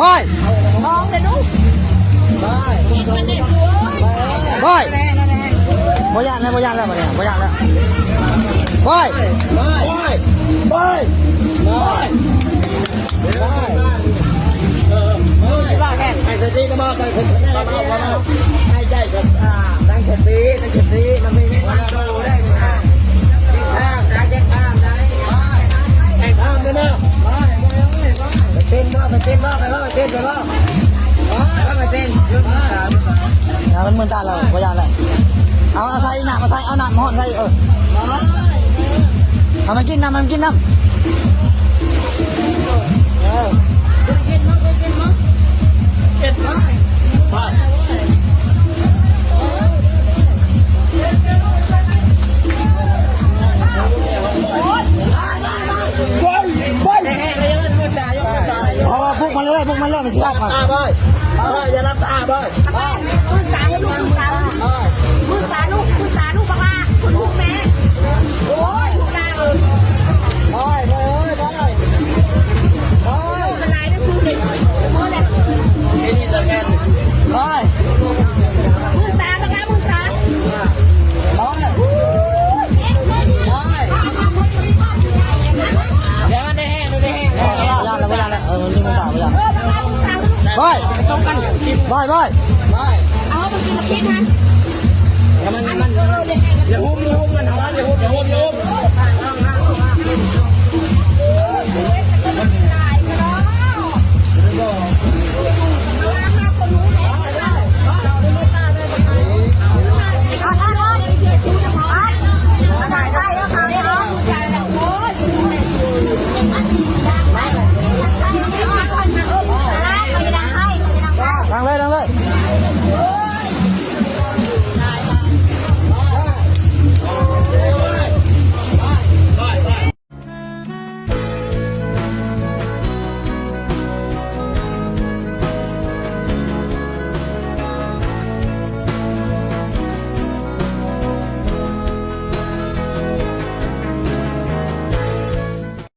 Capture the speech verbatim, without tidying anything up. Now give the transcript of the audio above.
บอย มองเลยลูก บอย บ่ย่านแล้ว บ่ย่านแล้วบัดนี้ บ่ย่านแล้ว บอย บอย บอย บอย บอย เออ เออ ให้สติก็บอก ให้สติก็บอก ให้ใจก็ อ่า ตั้งสติ ตั้งสติ มันไม่มีทางโตได้ แจ้งข้ามได้ แจ้งข้ามได้ แจ้งข้ามได้เนาะ ไปเต้นบ่ ไปเต้นบ่ ไปบ่ ไปเต้นบ่ ไปบ่ ไปเต้น อ่า มันมืนตาเรา บ่ย่านแล้ว เอา เอาใส่น้ำ เอาใส่ เอาน้ำมาฮ้อนใส่ เออ เอามันกินน้ำ มันกินน้ำ เออ เอา เอา ปลุกมันเลย ปลุกมันเลย มันสิหลับอ่ะ ตาบอย บอย อย่าหลับตาบอย มือตาลูก มือตาลูก มือตาลูก มือตาลูก บักลา คุณลูกแม่ โอ้ย ลูกลาเออ บอย บอย บอย บอย มันลายได้สู้เด็ก โอ้ย นี่นี่ตัวแทน บอย มือตา บักลา มือตา บอย บอย เดี๋ยวมันได้แห้ง มันได้แห้ง ย่านแล้ว บ่ย่านแล้ว เออ มันนี่มันตา บ่ย่าน บอย บอย บอย เอามันกินกับพริกนะ แล้วมัน มัน อย่าหุ้ม อย่าหุ้มมัน อย่าหุ้ม อย่าหุ้ม อย่าหุ้ม